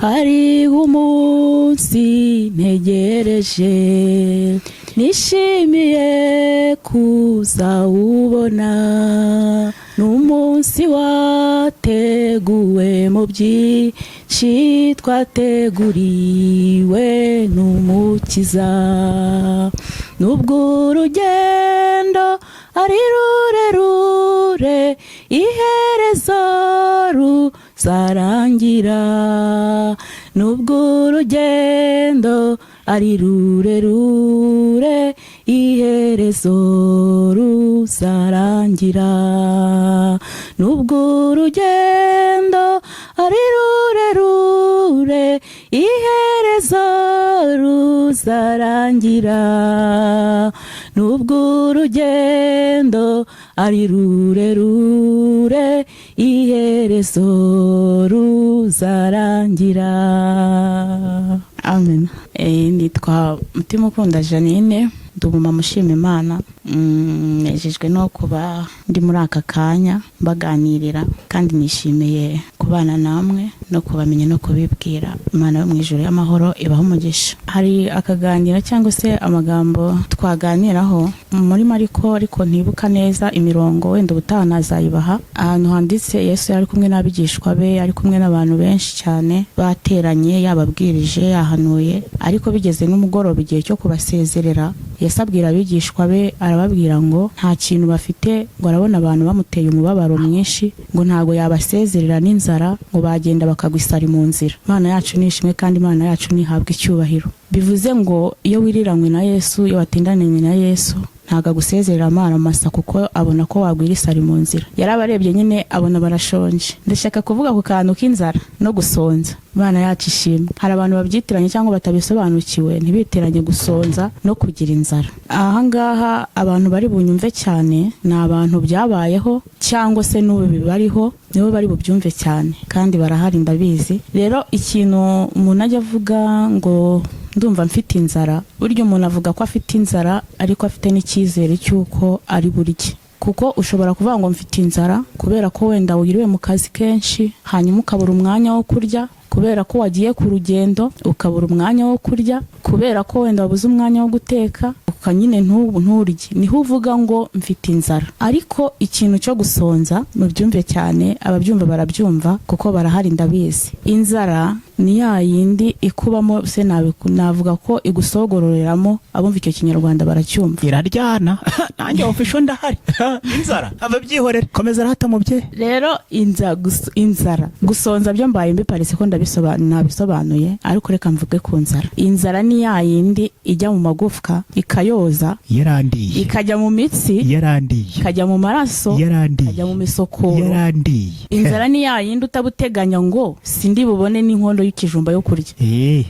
Hariho umunsi ntegereje, nishimiye kuzawubona. Ni umunsi wateguwe mu byinshi twateguriwe n'Umukiza. Nubwo urugendo ari rurerure, iherezo ruzarangira. Nubwo urugendo ari rurerure, iherezo ruzarangira. Nubwo urugendo ari rurerure, iherezo ruzarangira. Nubwo urugendo ari rurerure, iherezo ruzarangira. Amen. Nitwa Mutima Ukunda Janine, ndi umumama ushima Imana. Nejejwe no kuba ndi muri aka kanya mbaganirira, kandi nishimiye kubana namwe no kubamenya no kubibwira. Imana yo mu ijuru y'amahoro ibaha umugisha. Hari akaganiro cyangwa se amagambo twaganiraho muri Mariko, ariko ntibuka neza imirongo, wenda ubutaha nazayibaha. Ahantu handitse Yesu yari kumwe n'abigishwa be, ari kumwe n'abantu benshi cyane bateranye, yababwirije, yahanuye, ariko bigeze n'umugoroba, igihe cyo kubasezerera, Yesu abwira abigishwa be, arababwira ngo nta kintu bafite, ngo arabona abantu bamuteye umubabaro mwinshi, ngo ntabwo yabasezerera n'inzara, ngo bagenda bakagwa isari mu nzira. Imana yacu ni ishimwe, kandi Imana yacu ntihabwa icyubahiro. Bivuze ngo iyo wiriranywe na Yesu, iyo watindaniwe na Yesu, ntabwo agusezerera amara masa, kuko abona ko wagwira isari mu nzira. Yarabarebye nyine abona barashonje. Ndashaka kuvuga ku kantu k'inzara no gusonza. Imana yacu ishimwe. Hari abantu babyitiranye cyangwa batabisobanukiwe, ntibiteranye gusonza no kugira inzara. Ahangaha abantu bari bunyumve cyane ni abantu byabayeho cyangwa se n'ubu bibariho, nibo bari bubyumve cyane, kandi barahari, ndabizi. Rero ikintu umuntu ajya avuga ngo "Ndumva mfite inzara", burya umuntu avuga ko afite inzara ariko afite n'icyizere cy'uko ari burye, kuko ushobora kuvuga ngo "Mfite inzara" kubera ko wenda wiriwe mu kazi kenshi, hanyuma ukabura umwanya wo kurya, kubera ko wagiye ku rugendo ukabura umwanya wo kurya, kubera ko wenda wabuze umwanya wo guteka, nyine nturye, niho uvuga ngo "Mfite inzara". Ariko ikintu cyo gusonza, mubyumve cyane, ababyumva barabyumva kuko barahari, ndabizi. Inzara ni ya yindi ikubamo se, navuga ko igusogororeramo. Abumva icyo Kinyarwanda baracyumva. Iraryana, nanjye official ndahari. Inzara ababyihorera, komeza arahata mubye. Rero inzara, gusonza byo mbaye mbiparitse ko nabisobanuye, ariko reka mvuge ku nzara. Inzara ni ya yindi ijya mu magufwa ikayoza, Yarandiye. ikajya mu mitsi, Yarandiye. ikajya mu maraso, Yarandiye. ikajya mu misokoro. Yarandiye. Inzara ni ya yindi utaba uteganya ngo "Sindi bubone n'inkondo y'ikijumba yo kurya".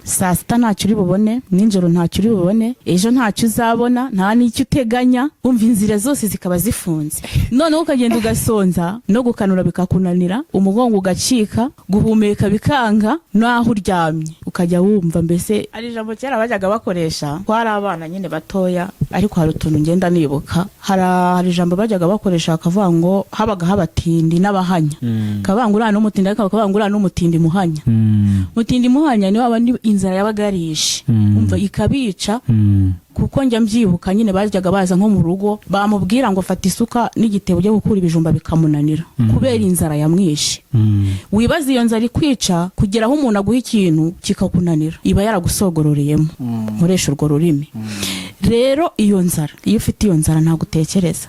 Saa sita ntacyo uri bubone, nijoro ntacyo uri bubone, ejo ntacyo uzabona, nta n'icyo uteganya, umva, inzira zose zikaba zifunze. Noneho ukagenda ugasonza, no gukanura bikakunanira, umugongo ugacika, guhumeka bikanga, n'aho uryamye ukajya wumva mbese. Hari ijambo kera bajyaga bakoresha, twari abana nyine batoya, ariko hari utuntu ngenda nibuka. Hari ijambo bajyaga bakoresha bakavuga ngo habaga habatindi n'abahanya, bakavuga ngo "Uriya n'umutindi", ariko bakavuga ngo "Uriya n'umutindi muhanya". Mutindi muhanya ni wa bandi inzara yabaga yarishe, umva, ikabica, kuko njya mbyibuka nyine bajyaga baza nko mu rugo, bamubwira ngo "Fata isuka n'igitebo ujye gukura ibijumba", bikamunanira kubera inzara yamwishe. Wibaza iyo nzara ikwica kugera aho umuntu aguha ikintu kikakunanira, iba yaragusogororeyemo, nkoresha urwo rurimi. Rero iyo nzara, iyo ufite iyo nzara, ntabwo utekereza,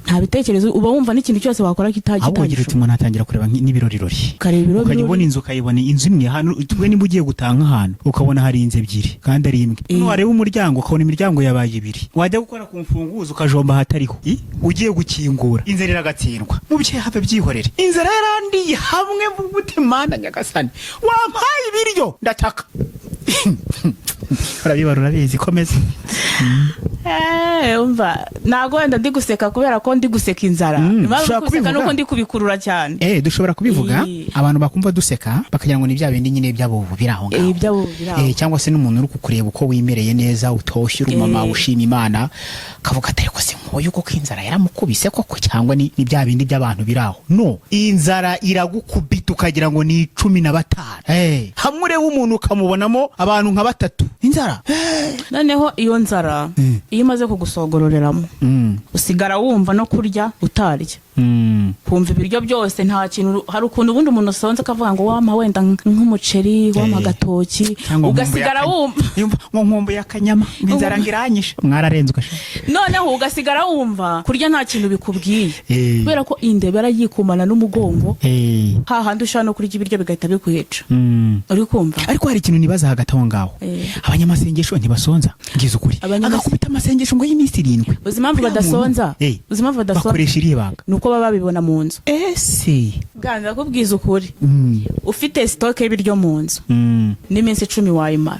nta bitekerezo, uba wumva n'ikintu cyose wakora Ahubwo ugira uti kitagishobora. Umuntu atangira kureba n'ibirorirori. Ukareba ibiro. Ukajya ubona inzu, ukayibona inzu imwe hano twe, niba ugiye gutaha nk'ahantu ukabona hari inzu ebyiri kandi ari imwe. Wareba umuryango ukabona imiryango yabaye ibiri, wajya gukora ku mfunguzo ukajomba ahatariho. Ugiye gukingura, inzara iragatsindwa. Mubyeyi, have, byihorere. Inzara yarandiye hamwe gute? Mana Nyagasani, wampaye ibiryo, ndataka. Urabibara, urabizi, komeza. Umva, ntabwo wenda ndi guseka kubera ko ndi guseka inzara. Impamvu Dushobora ndi guseka kubivuga. nuko ndi kubikurura cyane. Dushobora kubivuga. Abantu bakumva duseka bakagira ngo ni bya bindi nyine by'abubu biri aho ngaho. Iby'abubu biri aho. Cyangwa se n'umuntu uri kukureba uko wimereye neza, utoshye, uri umama ushima Imana, akavuga ati: "Ariko se nk'uyu koko inzara yaramukubise koko, cyangwa ni bya bindi by'abantu biri aho?" No inzara iragukubita ukagira ngo ni 15. Hamwe ureba umuntu ukamubonamo abantu nka batatu, inzara. Noneho iyo nzara iyo imaze kugusogororeramo, usigara wumva no kurya utarya, kumva ibiryo byose nta kintu. Hari ukuntu ubundi umuntu usonze akavuga ngo wampa wenda nk'umuceri, wampa agatoki, Cyangwa ugasigara wumva Yumva ngo nkumbuye akanyama, ngo inzara ngo iranyishe, mwararenze ugasha. Noneho ugasigara wumva kurya nta kintu bikubwiye, kubera ko indebera yikumana n'umugongo, hahandi ushobora no kurya ibiryo bigahita bikwica. Uri kumva? Ariko hari ikintu nibaza hagati aho ngaho. Abanyamasengesho ntibasonza? Ngize ukuri. Agakubita amasengesho ngo y'iminsi 7. Uzi impamvu Uriya badasonza? muntu, Uzi impamvu badasonza? Bakoresha irihe banga? Ni uko baba babibona mu nzu. Ese? Bwana, ndakubwiza ukuri, ufite stock y'ibiryo mu nzu, n'iminsi 10 wayimara,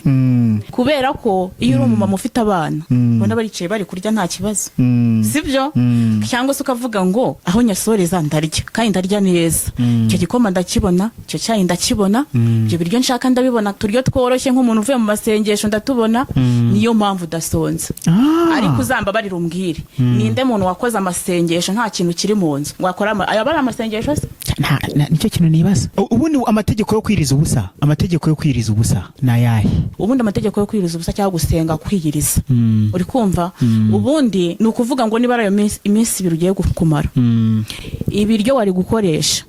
kubera ko iyo uri umumama ufite abana, ubona baricaye bari kurya nta kibazo, sibyo? Cyangwa se ukavuga ngo aho nyasoreza ndarya kandi ndarya neza, icyo gikoma ndakibona, icyo cyayi ndakibona, ibyo biryo nshaka ndabibona, turyo tworoshye nk'umuntu uvuye mu masengesho ndatubona. Niyo mpamvu udasonza. Ariko uzambabarira umbwire, ninde muntu wakoze amasengesho nta kintu kiri mu nzu ngo akore aya bari amasengesho se? Nicyo kintu nibaza. Ubundi amategeko yo kwiriza ubusa, amategeko yo kwiriza ubusa ni ayahe? Ubundi amategeko yo kwiriza ubusa cyangwa gusenga kwiyiriza, uri kumva, ubundi ni ukuvuga ngo niba ari ayo iminsi 2 ugiye kumara, ibiryo wari gukoresha,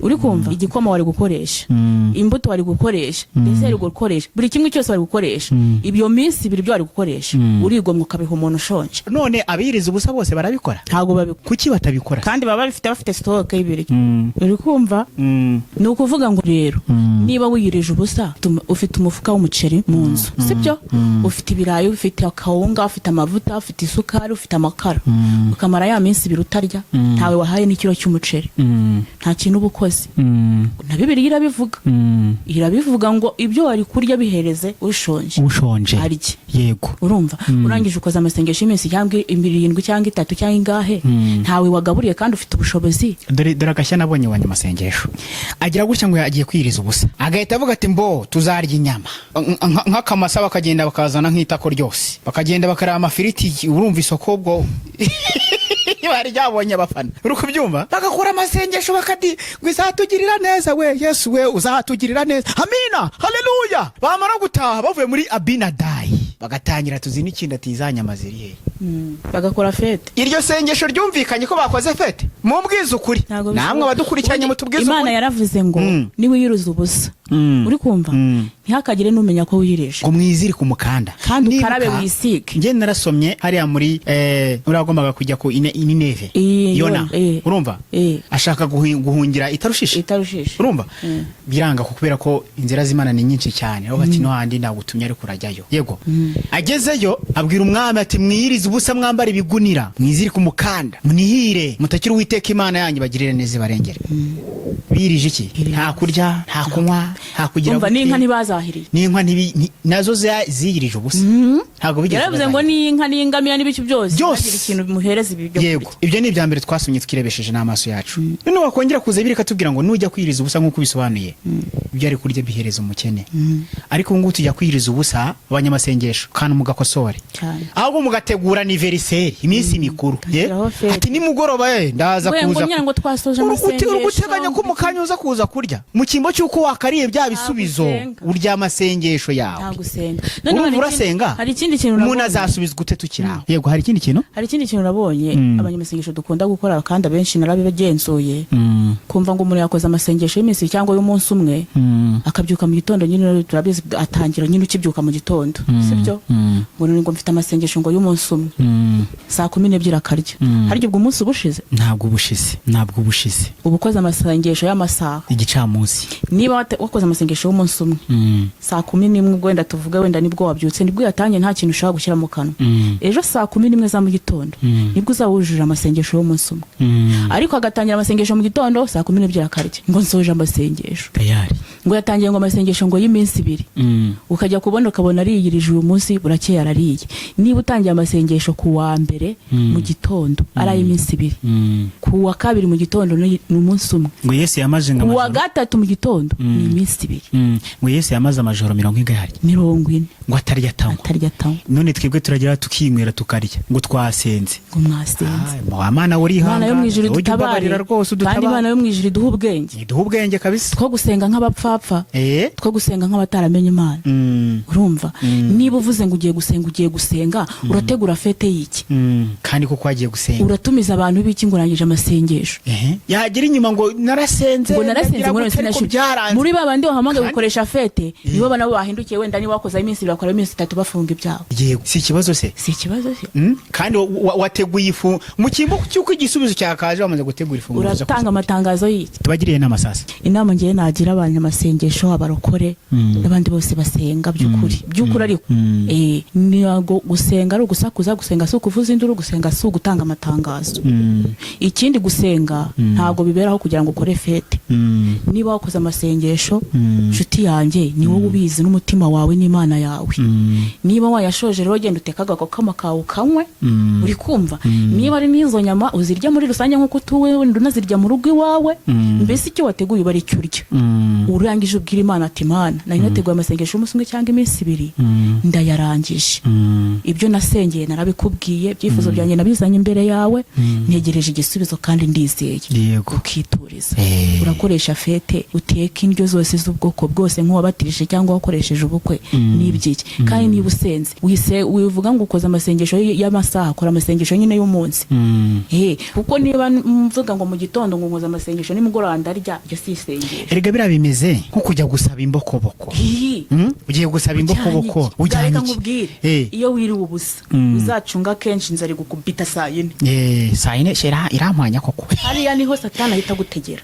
uri kumva, igikoma wari gukoresha, imbuto wari gukoresha, dessert gukoresha, buri kimwe cyose wari gukoresha, ibyo minsi 2 byo wari gukoresha, urigomwa ukabiha umuntu ushonje. None abiyiriza ubusa bose barabikora? Ntabwo babikora. Kuki batabikora? Kandi baba bafite stock y'ibiryo. Uri kumva? Ni ukuvuga ngo rero niba wiyirije ubusa, ufite umufuka w'umuceri mu nzu, sibyo? Ufite ibirayi, ufite akawunga, ufite amavuta, ufite isukari, ufite amakara, ukamara ya minsi 2 utarya, ntawe wahaye n'ikiro cy'umuceri, nta kintu uba ukoze. Na Bibiliya irabivuga, irabivuga ngo ibyo wari kurya bihereze ushonje ushonje arye. Urumva, urangije ukoze amasengesho y'iminsi cyangwa 7 cyangwa 3 cyangwa ingahe, ntawe wagaburiye kandi ufite ubushobozi. Dore agashya nabonye. Wanyamasengesho agira gutya ngo agiye kwiriza ubusa, agahita avuga ati: "Mbo tuzarya inyama." Nk'akamasa bakagenda bakazana nk'itako ryose, bakagenda bakareba amafiriti. Urumva isoko ubwo bari ryabonye abafana, uri kubyumva? Bagakora amasengesho bakadi ngo: "Izatugirira neza we, Yesu we, uzatugirira neza, amina, haleluya." Bamara gutaha bavuye muri Abinadayi, bagatangira tuzi n'ikindi, ati: "Za nyama ziri hehe?" Bagakora fête. Iryo sengesho ryumvikanye ko bakoze fête? Mumbwize ukuri. Ntabwo Namwe bishoboka. abadukurikiranye, Ubundi mutubwize Imana ukuri. yaravuze ngo niwiyiriza ubusa, uri kumva, ntihakagire n'umenya ko wirije. Ngo mwizirike umukanda. Kandi Nibuka, ukarabe wisige. Njye narasomye hariya muri uragombaga kujya ku Inineve. Yona. Yona, Urumva, ashaka guhungira itarushishi. Itarushishi. Urumva, biranga kubera ko inzira z'Imana ni nyinshi cyane, aho bati: "No handi nagutumye ariko urajyayo." Yego, agezeyo abwira umwami ati: "Mwiyirize ubusa, mwambare ibigunira, mwizirike umukanda, munihire, mutakire Uwiteka Imana yanyu, bagirire neza, ibarengere." Birije iki? Nta kurya, nta kunywa, nta kugira Umva, gute. n'inka ntibazahiriye. N'inka nazo ziyirije ubusa, ntabwo bigeze Yaravuze ngo bazahira. n'inka n'ingamiya n'ibiki byose, Byose. ntihagire ikintu bimuhereza ibi byo Yego, kurya. ibyo ni ibya mbere twasomye tukirebesheje n'amaso yacu. None wakongera kuza bireka tubwira ngo nujya kwiyiriza ubusa nk'uko bisobanuye, ibyo ari kurya bihereza umukene. Ariko ubu ngubu tujya kwiyiriza ubusa, abanyamasengesho, kandi mugakosore. Cyane. Ahubwo mugategura anniversaire, iminsi mikuru. Ye? Ugashyiraho fête. Ati: "Nimugoroba ndaza We ngo kuza." nyine ngo twasoje Uri amasengesho. guteganya ko mu kanya uza kuza kurya, mu cyimbo cy'uko wakariye bya bisubizo Gusenga. urya amasengesho yawe. Nta gusenga. Urumva, hari ikindi- urasenga? Hari ikindi kintu Umuntu nabonye. azasubizwa ute tukiri aho? Yego, hari ikindi kintu? Hari ikindi kintu nabonye abanyamasengesho dukunda gukora, kandi abenshi narabibagenzuye, kumva ngo umuntu yakoze amasengesho y'iminsi cyangwa y'umunsi umwe, akabyuka mu gitondo nyine, turabizi, atangira nyine ukibyuka mu gitondo, sibyo? Ngo mfite amasengesho ngo y'umunsi umwe, saa 12 akarya. Harya ubwo umunsi uba ushize? Ntabwo ubushize, ntabwo ubushize. Uba ukoze amasengesho. amasengesho y'amasaha. Igicamunsi. Niba wakoze amasengesho y'umunsi umwe, 11:00 ubwo wenda tuvuge wenda nibwo wabyutse, nibwo uyatangiye, nta kintu ushobora gushyira mu kanwa, ejo 11:00 za mu gitondo nibwo uzaba wujuje amasengesho y'umunsi umwe. Ariko agatangira amasengesho mu gitondo, 12:00 akarya ngo nsoje amasengesho. Tayari. Ngo yatangiye ngo amasengesho ngo y'iminsi 2, ukajya kubona ukabona ariyirije uyu munsi, burakeye arariye. Niba utangiye amasengesho ku wa mbere mu gitondo ari ay'iminsi 2, ku wa kabiri mu gitondo ni umunsi umwe. Ngo Yesu yamaze ngo Ku wa amajoro gatatu mu gitondo ni iminsi 2. Ngo Yesu yamaze amajoro 40 harya? 40. Ngo atarya atanywa. Atarya atanywa. None twebwe turagira tukinywera tukarya ngo twasenze. Ngo mwasenze. Wa Mana, Imana yo mu ijuru urihangana, ujye idutabare. ubabarira rwose. Kandi Udutabare. Imana yo mu ijuru iduhe ubwenge. Iduhe ubwenge kabisa. Two gusenga nk'abapfapfa, two gusenga nk'abataramenya Imana. Urumva, niba uvuze ngo ugiye gusenga, ugiye gusenga, urategura fête y'iki? Kandi koko wagiye gusenga. Uratumiza abantu b'iki ngo urangije amasengesho? Ehe. Yagera inyuma ngo narasenze. Ngo narasenze, ndagira ngo gutya, ariko sinashyura. byaranze. Muri ba bandi wahamagaye gukoresha fête, nibo nabo bahindukiye. Wenda niba wakozeho iminsi 2, bakora iminsi 3 bafunga ibyabo. Yego, si ikibazo se? Si ikibazo se? Kandi wateguye ifu mu cyimbo cy'uko igisubizo cyakaje, wamaze gutegura ifunguro uza Uratanga kuza. amatangazo y'iki? Tubagiriye inama sasa. Inama ngewe nagira abanyamasengesho, abarokore n'abandi bose basenga by'ukuri, by'ukuri ariko, ntabwo gusenga ari ugusakuza. Gusenga si ukuvuza induru, gusenga si ugutanga amatangazo. Ikindi, gusenga ntabwo biberaho kugira ngo ukore fête. Niba wakoze amasengesho, nshuti yanjye, ni wowe ubizi n'umutima wawe n'Imana yawe. Niba wayashoje rero, genda uteke agakoma kawe ukanywe. Uri kumva? Niba ari n'izo nyama, uzirya muri rusange nk'uko utuwe, wenda unazirya mu rugo iwawe. Mbese icyo wateguye uba ari cyo urya. Urangije ubwira Imana ati: "Imana, nari nateguye amasengesho y'umunsi umwe cyangwa iminsi 2, ndayarangije. Ibyo nasengeye narabikubwiye, ibyifuzo byanjye nabizanye imbere yawe, ntegereje igisubizo kandi ndizeye." Ukituriza. Urakoresha fête, uteka indyo zose z'ubwoko bwose nk'uwabatirije cyangwa wakoresheje ubukwe, n'ibyiki? Kandi niba usenze, wise wivuga ngo ukoze amasengesho y'amasaha, kora amasengesho nyine y'umunsi. Kuko niba mvuga ngo mu gitondo ngo nkoze amasengesho, nimugoroba ndarya, ibyo si isengesho. Erega biriya bimeze nko kujya gusaba imbokoboko. Hi. Ugiye gusaba imbokoboko ujyanye Reka iki? nkubwire, iyo wiriwe ubusa, uzacunga kenshi inzara igukubita saa 4. Saa 4 shera irampwanya koko. Hariya niho Satani ahita agutegera.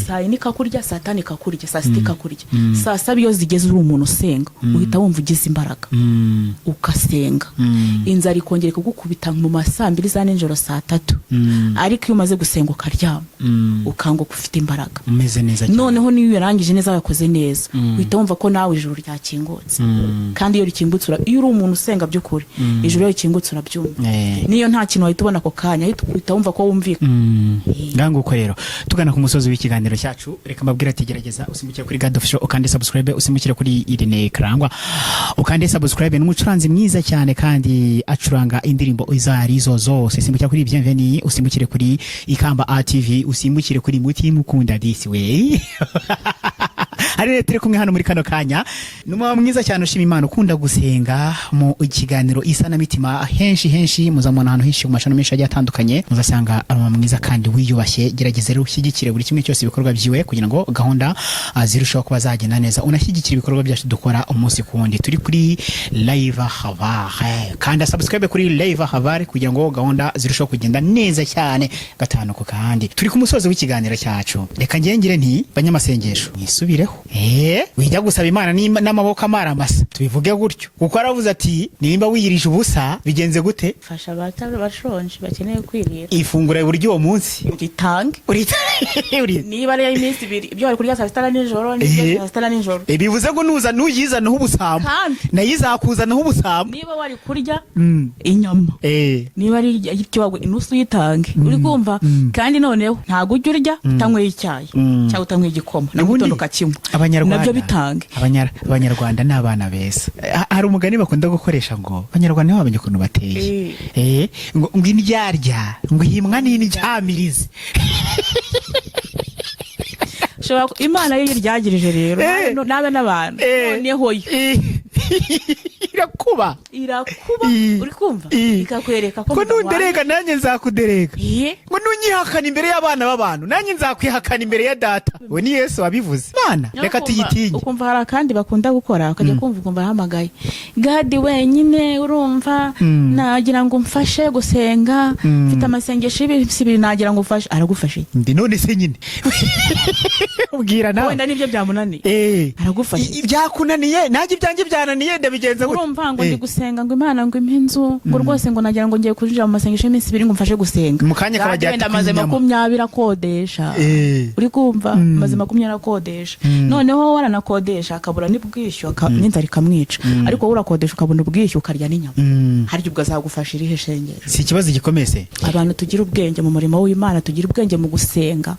Saa 4 ikakurya, saa 5 ikakurya, saa 6 ikakurya, saa 7 iyo zigeze, uri umuntu usenga, uhita wumva ugize imbaraga, ugasenga. Inzara ikongera ikagukubita mu ma saa 2 za nijoro, saa 3. Ariko iyo umaze gusenga ukaryama, ukanguka ufite imbaraga. Umeze neza cyane. Noneho niyo uyarangije neza, wakoze neza, uhita wumva ko nawe ijuru ryakingutse. Kandi iyo rikingutse, iyo uri umuntu usenga by'ukuri, ijuru iyo rikingutse urabyumva. Niyo nta kintu wahita ubona ako kanya, uhita wumva ko wumvikana. Ngaho nguko rero, tugana ku musozi w'ikiganiro cyacu, reka mbabwire ati gerageza usimbukire kuri God Official ukande subscribe, usimbukire kuri Irene Karangwa ukande subscribe, ni umucuranzi mwiza cyane kandi acuranga indirimbo izo arizo zose. Simbukira kuri Bienvenue, usimbukire kuri Ikamba ATV, usimbukire kuri Mutima Ukunda This Way. Hari rero turi kumwe hano muri kano kanya, ni umumama mwiza cyane ushima Imana, ukunda gusenga. Mu kiganiro Isanamitima henshi henshi muzamubona, ahantu henshi mu mashami menshi agiye atandukanye muzasanga ari umumama mwiza kandi wiyubashye. Gerageza rero ushyigikire buri kimwe cyose, ibikorwa byiwe, kugira ngo gahunda zirusheho kuba zagenda neza. Unashyigikire ibikorwa byacu dukora umunsi ku wundi. Turi kuri Live Havare, kanda subscribe kuri Live Havare kugira ngo gahunda zirusheho kugenda neza cyane gatanu ku kandi. Turi ku musozi w'ikiganiro cyacu, reka ngengire nti banyamasengesho mwisubireho. Wijya gusaba Imana n'amaboko amara masa, tubivuge gutyo, kuko aravuze ati nimba wiyirije ubusa bigenze gute? Fasha abatari bashonje bakeneye kwirira. Ifunguro buryo uwo munsi. Ritange. Niba ari iminsi 2, ibyo bari kurya saa 6 na nijoro n'ibyo saa 6 na nijoro. Bivuze ngo nuza nuyizanaho ubusambo, Kandi nayo izakuzanaho ubusambo. niba wari kurya inyama, niba ari icyo wagwe, inusu uyitange. Uri kumva? Kandi noneho ntabwo ujya urya utanyweye icyayi cyangwa utanyweye igikoma na Ubundi gitondo ukakinywa. Abanyarwanda Nabyo bitange. Abanyarwanda ni abana beza. Hari umugani bakunda gukoresha ngo Abanyarwanda ntibamenye ukuntu bateye. Ngo indyarya ngo ihimwa n'indyamirizi. Imana yo iryagirije rero, nabe n'abantu, noneho yo. Irakuba. Irakuba. Uri kumva? Ikakwereka ko Ko nunderega nanjye nzakuderega. Iye. Ngo nunyihakana imbere y'abana b'abantu, nanjye nzakwihakana imbere ya Data. We ni Yesu wabivuze. Mana, reka tuyitinye. Ukumva hari akandi bakunda gukora, ukajya kumva ukumva arahamagaye Gadi wenyine, urumva, nagira ngo umfashe gusenga, mfite amasengesho y'iminsi 2, nagira ngo umfashe. Aragufashe iki? Ndi none se nyine ubwira nawe. Wenda nibyo byamunaniye. Aragufasha. Byakunaniye, nanjye ibyanjye byananiye, ndabigenza gute? Urumva ngo ndi gusenga ngo Imana ngo impe inzu, ngo rwose ngo nagira ngo ngiye kwinjira mu masengesho y'iminsi 2 ngo umfashe gusenga. Mu kanya Gadi kabagira wenda ati amaze inyama. 20 akodesha. Uri kumva? Amaze 20 akodesha, noneho waranakodesha akabura n'ubwishyu, n'inzara ikamwica, ariko wowe urakodesha ukabona ubwishyu, ukarya n'inyama. Harya ubwo azagufasha irihe shengesho? Si ikibazo gikomeye se? Abantu tugira ubwenge mu murimo w'Imana, tugira ubwenge mu gusenga,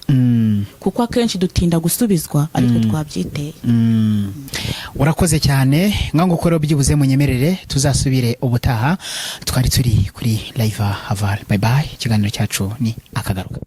kuko akenshi dutinda gusubizwa ariko twabyiteye. Urakoze cyane. Ngango rero byibuze munyemerere tuzasubire ubutaha. Twari turi kuri Live Haval. Bye bye. Ikiganiro cyacu ni akagaruka.